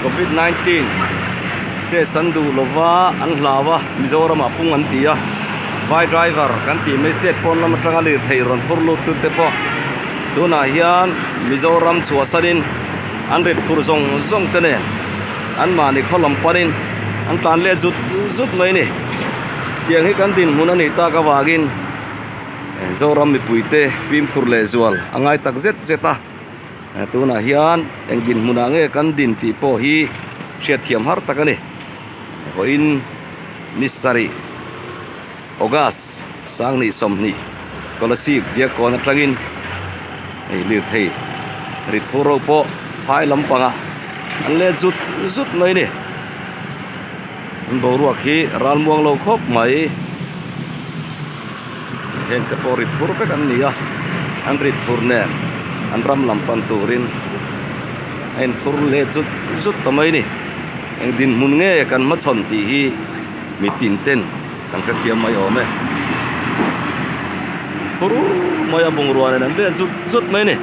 Covid 19 test an duh lova an hlau a Mizoram ah pung an ti a vai driver kan tih mai state pawn lam atanga lirthei rawn phur lut tu te pawh tunah hian Mizoram chhuahsan in an rit phur zawng zawng te nen an mahni khaw lam panin an tlan let zut zut mai a ni tiang hi kan dinhmun a nih tak avangin Zoram mipuite fimkhur leh zual a ngai tak zet zet a. Tunah hian eng dinhmunah nge kan din tih pawh hi hriatthiam har tak a ni. Vawiin ni sarih August sanghnih 20 Kolasib Diakkawn atangin hei lirthei rit phur ho pawh phai lampangah an let zut zut mai a ni. An boruak hi ralmuang lo khawp mai. Heng te pawh rit phur vek an ni a, an rit phur nen an ram lam pan turin a inphur leh zut zut ta mai a ni. Eng dinhmun nge kan hmachhawn tih hi mitin ten kan hrethiam mai awm e. Phur mai a bungrua nen an let zut zut mai a ni.